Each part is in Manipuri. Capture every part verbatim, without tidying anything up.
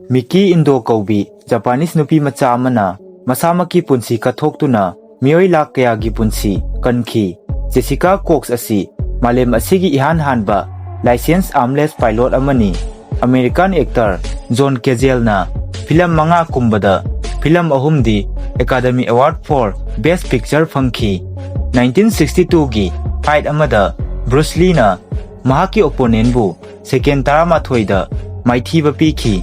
ꯃꯤꯀꯤ ꯏꯟꯗꯣ ꯀꯧꯕꯤ ꯖꯄꯥꯅꯤꯁ ꯅꯨꯄꯤ ꯃꯆꯥ ꯑꯃꯅ ꯃꯁꯥꯃꯛꯀꯤ ꯄꯨꯟꯁꯤ ꯀꯠꯊꯣꯛꯇꯨꯅ ꯃꯤꯑꯣꯏ ꯂꯥꯈ ꯀꯌꯥꯒꯤ ꯄꯨꯟꯁꯤ ꯀꯟꯈꯤ꯫ ꯖꯦꯁꯤꯀꯥ ꯀꯣꯛꯁ ꯑꯁꯤ ꯃꯥꯂꯦꯝ ꯑꯁꯤꯒꯤ ꯏꯍꯥꯟ ꯍꯥꯟꯕ licensed armless pilot ꯑꯃꯅꯤ꯫ ꯑꯃꯦꯔꯤꯀꯥꯟ actor ꯖꯣꯟ ꯀꯦꯖꯦꯜꯅ ꯐꯤꯂꯝ ꯃꯉꯥ ꯀꯨꯝꯕꯗ ꯐꯤꯂꯝ ꯑꯍꯨꯝꯗꯤ Academy Award for Best Picture ꯐꯪꯈꯤ꯫ ꯅꯥꯏꯟꯇꯤꯟ ꯁꯤꯛꯁꯇꯤ ꯇꯨꯒꯤ fight ꯑꯃꯗ ꯕ꯭ꯔꯨꯁ ꯂꯤꯅ ꯃꯍꯥꯛꯀꯤ opponentꯕꯨ second ꯇꯔꯥꯃꯥꯊꯣꯏꯗ ꯃꯥꯏꯊꯤꯕ ꯄꯤꯈꯤ꯫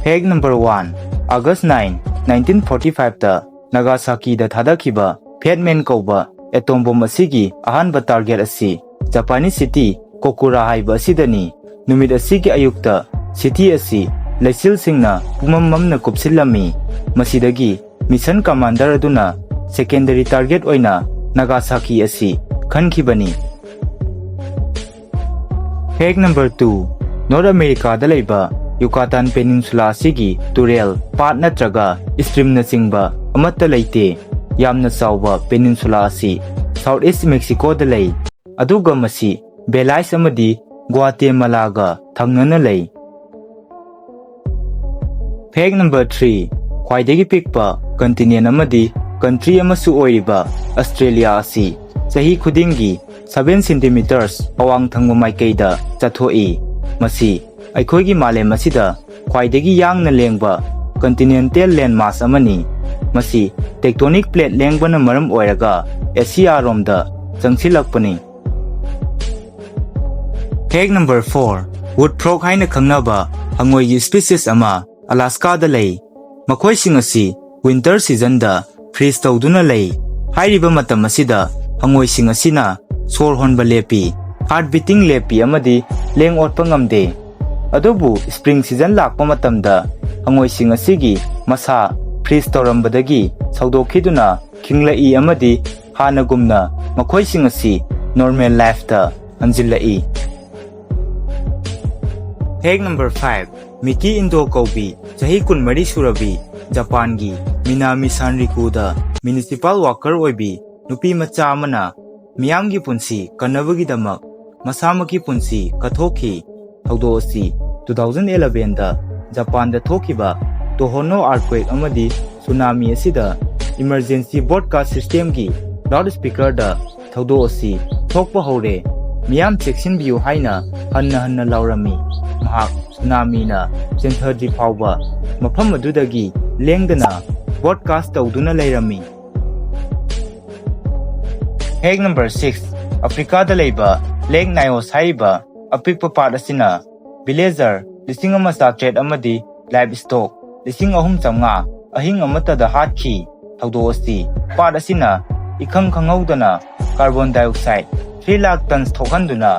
Fact number one, August nine, nineteen forty fiveꯇ ꯅꯥꯒꯥꯁꯥꯀꯤꯗ ꯊꯥꯗꯈꯤꯕ Fat Man ꯀꯧꯕ atom bomb ꯑꯁꯤꯒꯤ ꯑꯍꯥꯟꯕ target ꯑꯁꯤ Japanese city ꯀꯣꯀꯨꯔꯥ ꯍꯥꯏꯕ ꯑꯁꯤꯗꯅꯤ꯫ ꯅꯨꯃꯤꯠ ꯑꯁꯤꯒꯤ ꯑꯌꯨꯛꯇ city ꯑꯁꯤ ꯂꯩꯆꯤꯜꯁꯤꯡꯅ ꯄꯨꯝꯃꯝ ꯃꯝꯅ ꯀꯨꯞꯁꯤꯜꯂꯝꯃꯤ꯫ ꯃꯁꯤꯗꯒꯤ mission commander ꯑꯗꯨꯅ secondary target ꯑꯣꯏꯅ ꯅꯥꯒꯥꯁꯥꯀꯤ ꯑꯁꯤ ꯈꯟꯈꯤꯕꯅꯤ꯫ Fact number two, North Americaꯗ ꯂꯩꯕ Yucatan Peninsula ꯑꯁꯤꯒꯤ ꯇꯨꯔꯦꯜ, ꯄꯥꯠ ꯅꯠꯇ꯭ꯔꯒ streamꯅꯆꯤꯡꯕ ꯑꯃꯠꯇ ꯂꯩꯇꯦ꯫ ꯌꯥꯝꯅ ꯆꯥꯎꯕ peninsula ꯑꯁꯤ South East Mexicoꯗ ꯂꯩ, ꯑꯗꯨꯒ ꯃꯁꯤ Belize ꯑꯃꯗꯤ Guatemalaꯒ ꯊꯪꯅꯅ ꯂꯩ꯫ Fact number three, ꯈ꯭ꯋꯥꯏꯗꯒꯤ ꯄꯤꯛꯄ continent ꯑꯃꯗꯤ country ꯑꯃꯁꯨ ꯑꯣꯏꯔꯤꯕ Australia ꯑꯁꯤ ꯆꯍꯤ ꯈꯨꯗꯤꯡꯒꯤ seven centimeters ꯑꯋꯥꯡ ꯊꯪꯕ ꯃꯥꯏꯀꯩꯗ ꯆꯠꯊꯣꯛꯏ꯫ ꯃꯁꯤ ꯑꯩꯈꯣꯏꯒꯤ ꯃꯥꯂꯦꯝ ꯑꯁꯤꯗ ꯈ꯭ꯋꯥꯏꯗꯒꯤ ꯌꯥꯡꯅ ꯂꯦꯡꯕ continental landmass ꯑꯃꯅꯤ꯫ ꯃꯁꯤ tectonic plate ꯂꯦꯡꯕꯅ ꯃꯔꯝ ꯑꯣꯏꯔꯒ Asia ꯔꯣꯝꯗ ꯆꯪꯁꯤꯜꯂꯛꯄꯅꯤ꯫ Fact number four, Wood frog ꯍꯥꯏꯅ ꯈꯪꯅꯕ ꯍꯪꯉꯣꯏꯒꯤ species ꯑꯃ Alaskaꯗ ꯂꯩ꯫ ꯃꯈꯣꯏꯁꯤꯡ ꯑꯁꯤ winter seasonꯗ freeze ꯇꯧꯗꯨꯅ ꯂꯩ꯫ ꯍꯥꯏꯔꯤꯕ ꯃꯇꯝ ꯑꯁꯤꯗ ꯍꯪꯉꯣꯏꯁꯤꯡ ꯑꯁꯤꯅ ꯁꯣꯔ ꯍꯣꯟꯕ ꯂꯦꯞꯄꯤ, heart beating ꯂꯦꯞꯄꯤ ꯑꯃꯗꯤ ꯂꯦꯡ ꯑꯣꯠꯄ ꯉꯝꯗꯦ꯫ ꯑꯗꯨꯕꯨ spring season ꯂꯥꯛꯄ ꯃꯇꯝꯗ ꯍꯪꯉꯣꯏꯁꯤꯡ ꯑꯁꯤꯒꯤ ꯃꯁꯥ freeze ꯇꯧꯔꯝꯕꯗꯒꯤ ꯁꯧꯗꯣꯛꯈꯤꯗꯨꯅ ꯈꯤꯡꯂꯛꯏ ꯑꯃꯗꯤ ꯍꯥꯟꯅꯒꯨꯝꯅ ꯃꯈꯣꯏꯁꯤꯡ ꯑꯁꯤ normal lifeꯇ ꯍꯟꯖꯤꯜꯂꯛꯏ꯫ Fact number five, ꯃꯤꯀꯤ ꯏꯟꯗꯣ ꯀꯧꯕꯤ ꯆꯍꯤ ꯀꯨꯟꯃꯔꯤ ꯁꯨꯔꯕꯤ ꯖꯄꯥꯟꯒꯤ ꯃꯤꯅꯥꯃꯤ ꯁꯥꯟꯔꯤꯀꯨꯗ municipal worker ꯑꯣꯏꯕꯤ ꯅꯨꯄꯤ ꯃꯆꯥ ꯑꯃꯅ ꯃꯤꯌꯥꯝꯒꯤ ꯄꯨꯟꯁꯤ ꯀꯟꯅꯕꯒꯤꯗꯃꯛ ꯃꯁꯥꯃꯛꯀꯤ ꯄꯨꯟꯁꯤ ꯀꯠꯊꯣꯛꯈꯤ꯫ ꯊꯧꯗꯣꯛ ꯑꯁꯤ two thousand eleven ꯗ ꯖꯄꯥꯟꯗ ꯊꯣꯛꯈꯤꯕ ꯇꯣꯍꯣꯅꯣ earthquake ꯑꯃꯗꯤ ꯁꯨꯅꯥꯃꯤ ꯑꯁꯤꯗ emergency broadcast system ꯒꯤ loudspeaker ꯗ ꯊꯧꯗꯣꯛ ꯑꯁꯤ ꯊꯣꯛꯄ ꯍꯧꯔꯦ, ꯃꯤꯌꯥꯝ ꯆꯦꯛꯁꯤꯟꯕꯤꯌꯨ ꯍꯥꯏꯅ ꯍꯟꯅ ꯍꯟꯅ ꯂꯥꯎꯔꯝꯃꯤ꯫ ꯃꯍꯥꯛ ꯁꯨꯅꯥꯃꯤꯅ ꯆꯦꯟꯊꯗ꯭ꯔꯤ ꯐꯥꯎꯕ ꯃꯐꯝ ꯑꯗꯨꯗꯒꯤ ꯂꯦꯡꯗꯅ broadcast ꯇꯧꯗꯨꯅ ꯂꯩꯔꯝꯃꯤ꯫ Fact number six, ꯑꯐ꯭ꯔꯤꯀꯥꯗ ꯂꯩꯕ Lake Nyos ꯍꯥꯏꯔꯤꯕ ꯑꯄꯤꯛꯄ ꯄꯥꯠ ꯑꯁꯤꯅ villager ꯂꯤꯁꯤꯡ ꯑꯃ ꯆꯥꯇ꯭ꯔꯦꯠ ꯑꯃꯗꯤ livestock ꯂꯤꯁꯤꯡ ꯑꯍꯨꯝ ꯆꯥꯝꯃꯉꯥ ꯑꯍꯤꯡ ꯑꯃꯠꯇꯗ ꯍꯥꯠꯈꯤ꯫ ꯊꯧꯗꯣꯛ ꯑꯁꯤ ꯄꯥꯠ ꯑꯁꯤꯅ ꯏꯈꯪ ꯈꯪꯍꯧꯗꯅ carbon dioxide three lakh tons ꯊꯣꯛꯍꯟꯗꯨꯅ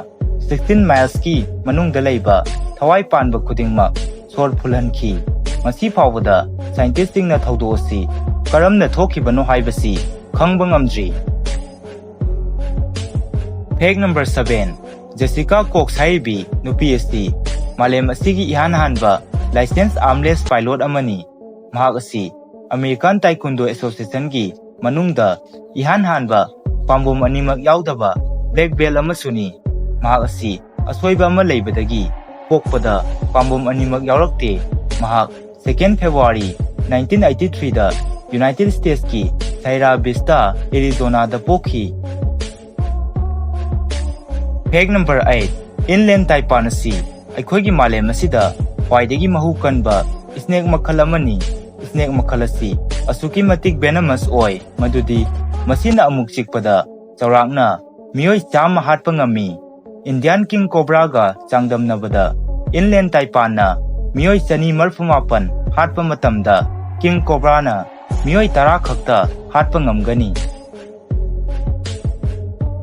sixteen miles ꯀꯤ ꯃꯅꯨꯡꯗ ꯂꯩꯕ ꯊꯋꯥꯏ ꯄꯥꯟꯕ ꯈꯨꯗꯤꯡꯃꯛ ꯁꯣꯔ ꯐꯨꯜꯍꯟꯈꯤ꯫ ꯉꯁꯤ ꯐꯥꯎꯕꯗ scientist ꯁꯤꯡꯅ ꯊꯧꯗꯣꯛ ꯑꯁꯤ ꯀꯔꯝꯅ ꯊꯣꯛꯈꯤꯕꯅꯣ ꯍꯥꯏꯕꯁꯤ ꯈꯪꯕ ꯉꯝꯗ꯭ꯔꯤ꯫ Fact number seven, Jessica Cox ꯍꯥꯏꯔꯤꯕꯤ ꯅꯨꯄꯤ ꯑꯁꯤ ꯃꯥꯂꯦꯝ ꯑꯁꯤꯒꯤ ꯏꯍꯥꯟ ꯍꯥꯟꯕ licensed armless pilot ꯑꯃꯅꯤ꯫ ꯃꯍꯥꯛ ꯑꯁꯤ American Taekwondo Association ꯒꯤ ꯃꯅꯨꯡꯗ ꯏꯍꯥꯟ ꯍꯥꯟꯕ ꯄꯥꯝꯕꯣꯝ ꯑꯅꯤꯃꯛ ꯌꯥꯎꯗꯕ black belt ꯑꯃꯁꯨꯅꯤ꯫ ꯃꯍꯥꯛ ꯑꯁꯤ ꯑꯁꯣꯏꯕ ꯑꯃ ꯂꯩꯕꯗꯒꯤ ꯄꯣꯛꯄꯗ ꯄꯥꯝꯕꯣꯝ ꯑꯅꯤꯃꯛ ꯌꯥꯎꯔꯛꯇꯦ꯫ ꯃꯍꯥꯛ second February nineteen eighty three ꯗ United States ꯀꯤ Sierra Vista, Arizona ꯗ ꯄꯣꯛꯈꯤ꯫ Fact number eight, Inland Taipan ꯑꯁꯤ ꯑꯩꯈꯣꯏꯒꯤ ꯃꯥꯂꯦꯝ ꯑꯁꯤꯗ ꯈ꯭ꯋꯥꯏꯗꯒꯤ ꯃꯍꯨ ꯀꯟꯕ snake ꯃꯈꯜ ꯑꯃꯅꯤ꯫ Snake ꯃꯈꯜ ꯑꯁꯤ ꯑꯁꯨꯛꯀꯤ ꯃꯇꯤꯛ venomous ꯑꯣꯏ ꯃꯗꯨꯗꯤ ꯃꯁꯤꯅ ꯑꯃꯨꯛ ꯆꯤꯛꯄꯗ ꯆꯥꯎꯔꯥꯛꯅ ꯃꯤꯑꯣꯏ ꯆꯥꯝꯃ ꯍꯥꯠꯄ ꯉꯝꯃꯤ꯫ Indian King Cobra ꯒ ꯆꯥꯡꯗꯝꯅꯕꯗ Inland Taipan ꯅ ꯃꯤꯑꯣꯏ ꯆꯅꯤ ꯃꯔꯤꯐꯨ ꯃꯥꯄꯟ ꯍꯥꯠꯄ ꯃꯇꯝꯗ King Cobra ꯅ ꯃꯤꯑꯣꯏ ꯇꯔꯥ ꯈꯛꯇ ꯍꯥꯠꯄ ꯉꯝꯒꯅꯤ꯫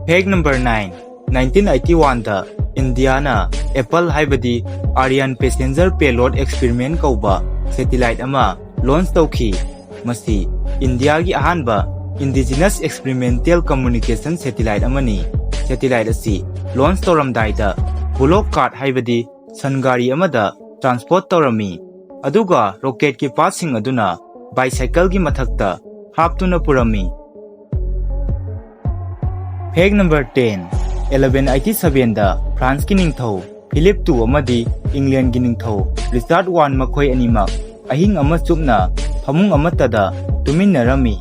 Fact number nine, nineteen eighty one ꯗ ꯏꯟꯗꯤꯌꯥꯅ APPAL ꯍꯥꯏꯕꯗꯤ Aryan Passenger Payload Experiment ꯀꯧꯕ satellite ꯑꯃ launch ꯇꯧꯈꯤ꯫ ꯃꯁꯤ ꯏꯟꯗꯤꯌꯥꯒꯤ ꯑꯍꯥꯟꯕ indigenous experimental communication satellite ꯑꯃꯅꯤ꯫ Satellite ꯑꯁꯤ launch ꯇꯧꯔꯝꯗꯥꯏꯗ bullock cart ꯍꯥꯏꯕꯗꯤ ꯁꯟ ꯒꯥꯔꯤ ꯑꯃꯗ transport ꯇꯧꯔꯝꯃꯤ, ꯑꯗꯨꯒ rocket ꯀꯤ parts ꯁꯤꯡ ꯑꯗꯨꯅ bicycle ꯒꯤ ꯃꯊꯛꯇ ꯍꯥꯞꯇꯨꯅ ꯄꯨꯔꯝꯃꯤ꯫ Fact number ten, eleven eighty seven ꯗ ꯐ꯭ꯔꯥꯟꯁꯀꯤ ꯅꯤꯡꯊꯧ ꯐꯤꯂꯤꯞ ꯇꯨ ꯑꯃꯗꯤ ꯏꯪꯂꯦꯟꯒꯤ ꯅꯤꯡꯊꯧ ꯔꯤꯆꯥꯔꯗ ꯋꯥꯟ ꯃꯈꯣꯏ ꯑꯅꯤꯃꯛ ꯑꯍꯤꯡ ꯑꯃ ꯆꯨꯞꯅ ꯐꯃꯨꯡ ꯑꯃꯠꯇꯗ ꯇꯨꯃꯤꯟꯅꯔꯝꯃꯤ꯫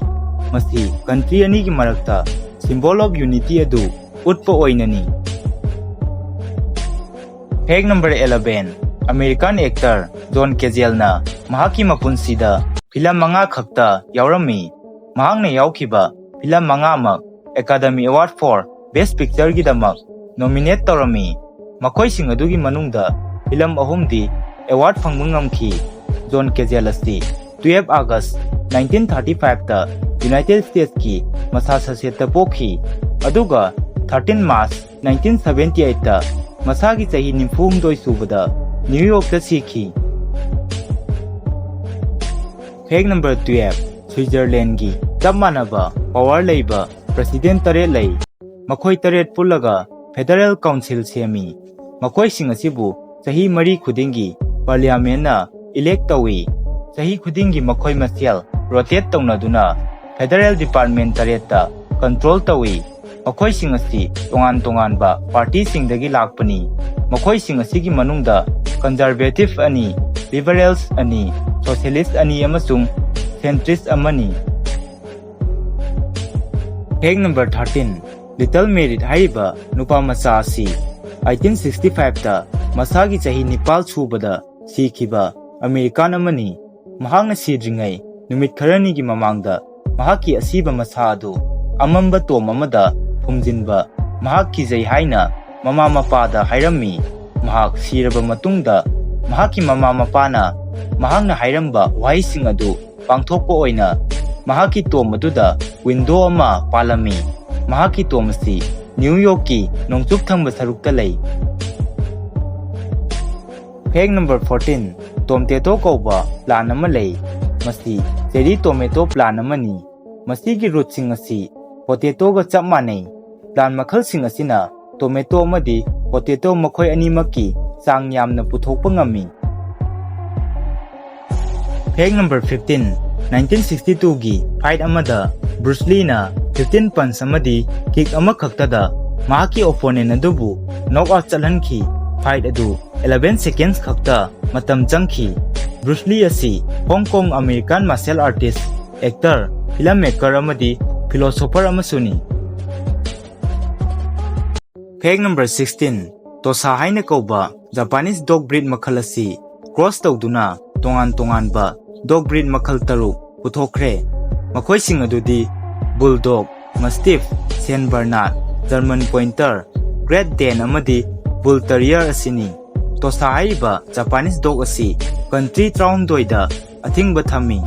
ꯃꯁꯤ ꯀꯟꯇ꯭ꯔꯤ ꯑꯅꯤꯒꯤ ꯃꯔꯛꯇ symbol of unity ꯑꯗꯨ ꯎꯠꯄ ꯑꯣꯏꯅꯅꯤ꯫ Fact number eleven, American actor John Cagelꯅ ꯃꯍꯥꯛꯀꯤ ꯃꯄꯨꯟꯁꯤꯗ ꯐꯤꯂꯝ ꯃꯉꯥ ꯈꯛꯇ ꯌꯥꯎꯔꯝꯃꯤ꯫ ꯃꯍꯥꯛꯅ ꯌꯥꯎꯈꯤꯕ ꯐꯤꯂꯝ ꯃꯉꯥꯃꯛ Academy Award for Best Pictureꯒꯤꯗꯃꯛ nominate ꯇꯧꯔꯝꯃꯤ꯫ ꯃꯈꯣꯏꯁꯤꯡ ꯑꯗꯨꯒꯤ ꯃꯅꯨꯡꯗ ꯐꯤꯂꯝ ꯑꯍꯨꯝꯗꯤ award ꯐꯪꯕ ꯉꯝꯈꯤ꯫ ꯖꯣꯟ ꯀꯦꯖꯦꯜ ꯑꯁꯤ twelve August nineteen thirty fiveꯇ United Statesꯀꯤ ꯃꯁꯥꯆꯨꯁꯦꯠꯁꯇ ꯄꯣꯛꯈꯤ, ꯑꯗꯨꯒ thirteen March nineteen seventy eightꯇ ꯃꯁꯥꯒꯤ ꯆꯍꯤ ꯅꯤꯐꯨ ꯍꯨꯝꯗꯣꯏ ꯁꯨꯕꯗ ꯅ꯭ꯌꯨ ꯌꯣꯔꯛꯇ ꯁꯤꯈꯤ꯫ Fact number twelve, ꯁ꯭ꯋꯤꯖꯔꯂꯦꯟꯒꯤ ꯆꯞ ꯃꯥꯟꯅꯕ power ꯂꯩꯕ president ꯇꯔꯦꯠ ꯂꯩ꯫ ꯃꯈꯣꯏ ꯇꯔꯦꯠ ꯄꯨꯜꯂꯒ federal council ꯁꯦꯝꯃꯤ꯫ ꯃꯈꯣꯏꯁꯤꯡ ꯑꯁꯤꯕꯨ ꯆꯍꯤ ꯃꯔꯤ ꯈꯨꯗꯤꯡꯒꯤ parliamentꯅ elect ꯇꯧꯏ꯫ ꯆꯍꯤ ꯈꯨꯗꯤꯡꯒꯤ ꯃꯈꯣꯏ ꯃꯁꯦꯜ rotate ꯇꯧꯅꯗꯨꯅ federal department ꯇꯔꯦꯠꯇ control ꯇꯧꯏ꯫ ꯃꯈꯣꯏꯁꯤꯡ ꯑꯁꯤ ꯇꯣꯉꯥꯟ ꯇꯣꯉꯥꯟꯕ partyꯁꯤꯡꯗꯒꯤ ꯂꯥꯛꯄꯅꯤ꯫ ꯃꯈꯣꯏꯁꯤꯡ ꯑꯁꯤꯒꯤ ꯃꯅꯨꯡꯗ conservative ꯑꯅꯤ, liberals ꯑꯅꯤ, socialist ꯑꯅꯤ ꯑꯃꯁꯨꯡ centrist ꯑꯃꯅꯤ꯫ Fact number thirteen, Little Merrit ꯍꯥꯏꯔꯤꯕ ꯅꯨꯄꯥ ꯃꯆꯥ ꯑꯁꯤ eighteen sixty fiveꯇ ꯃꯁꯥꯒꯤ ꯆꯍꯤ ꯅꯤꯄꯥꯜ ꯁꯨꯕꯗ ꯁꯤꯈꯤꯕ American ꯑꯃꯅꯤ꯫ ꯃꯍꯥꯛꯅ ꯁꯤꯗ꯭ꯔꯤꯉꯩ ꯅꯨꯃꯤꯠ ꯈꯔꯅꯤꯒꯤ ꯃꯃꯥꯡꯗ ꯃꯍꯥꯛꯀꯤ ꯑꯁꯤꯕ ꯃꯁꯥ ꯑꯗꯨ ꯑꯃꯝꯕ ꯇꯣꯝ ꯑꯃꯗ ꯐꯨꯝꯖꯤꯟꯕ ꯃꯍꯥꯛ ꯀꯤꯖꯩ ꯍꯥꯏꯅ ꯃꯃꯥ ꯃꯄꯥꯗ ꯍꯥꯏꯔꯝꯃꯤ꯫ ꯃꯍꯥꯛ ꯁꯤꯔꯕ ꯃꯇꯨꯡꯗ ꯃꯍꯥꯛꯀꯤ ꯃꯃꯥ ꯃꯄꯥꯅ ꯃꯍꯥꯛꯅ ꯍꯥꯏꯔꯝꯕ ꯋꯥꯍꯩꯁꯤꯡ ꯑꯗꯨ ꯄꯥꯡꯊꯣꯛꯄ ꯑꯣꯏꯅ ꯃꯍꯥꯛꯀꯤ ꯇꯣꯝ ꯑꯗꯨꯗ window ꯑꯃ ꯄꯥꯜꯂꯝꯃꯤ꯫ ꯃꯍꯥꯛꯀꯤ ꯇꯣꯝ ꯑꯁꯤ ꯅ꯭ꯌꯨ ꯌꯣꯔꯛꯀꯤ ꯅꯣꯡꯆꯨꯞ ꯊꯪꯕ ꯁꯔꯨꯛꯇ ꯂꯩ꯫ Fact number fourteen, Tomtato ꯀꯧꯕ plant ꯑꯃ ꯂꯩ꯫ ꯃꯁꯤ cherry tomato plant ꯑꯃꯅꯤ꯫ ꯃꯁꯤꯒꯤ rootꯁꯤꯡ ꯑꯁꯤ potatoꯒ ꯆꯞ ꯃꯥꯟꯅꯩ꯫ Plant ꯃꯈꯜꯁꯤꯡ ꯑꯁꯤꯅ tomato ꯑꯃꯗꯤ potato ꯃꯈꯣꯏ ꯑꯅꯤꯃꯛꯀꯤ ꯆꯥꯡ ꯌꯥꯝꯅ ꯄꯨꯊꯣꯛꯄ ꯉꯝꯃꯤ꯫ Fact number fifteen, nineteen sixty twoꯒꯤ fight ꯑꯃꯗ Bruce Leeꯅ fifteen punch ꯑꯃꯗꯤ kick ꯑꯃꯈꯛꯇꯗ ꯃꯍꯥꯛꯀꯤ opponent ꯑꯗꯨꯕꯨ knock out ꯆꯠꯍꯟꯈꯤ꯫ fight ꯑꯗꯨ eleven seconds ꯈꯛꯇ ꯃꯇꯝ ꯆꯪꯈꯤ꯫ Bruce Lee ꯑꯁꯤ Hong Kong American martial artist, actor, film maker ꯑꯃꯗꯤ philosopher ꯑꯃꯁꯨꯅꯤ꯫ Fact number sixteen, Tosa ꯍꯥꯏꯅ ꯀꯧꯕ Japanese dog breed ꯃꯈꯜ ꯑꯁꯤ cross ꯇꯧꯗꯨꯅ ꯇꯣꯉꯥꯟ ꯇꯣꯉꯥꯟꯕ dog breed ꯃꯈꯜ ꯇꯔꯨꯛ ꯄꯨꯊꯣꯛꯈ꯭ꯔꯦ꯫ ꯃꯈꯣꯏꯁꯤꯡ ꯑꯗꯨꯗꯤ Bulldog, Mastiff, Saint Bernard, German Pointer, Great Dane ꯑꯃꯗꯤ Bull Terrier ꯑꯁꯤꯅꯤ꯫ Tosa ꯍꯥꯏꯔꯤꯕ Japanese dog ꯑꯁꯤ country ꯇꯔꯥꯍꯨꯝꯗꯣꯏꯗ ꯑꯊꯤꯡꯕ ꯊꯝꯃꯤ꯫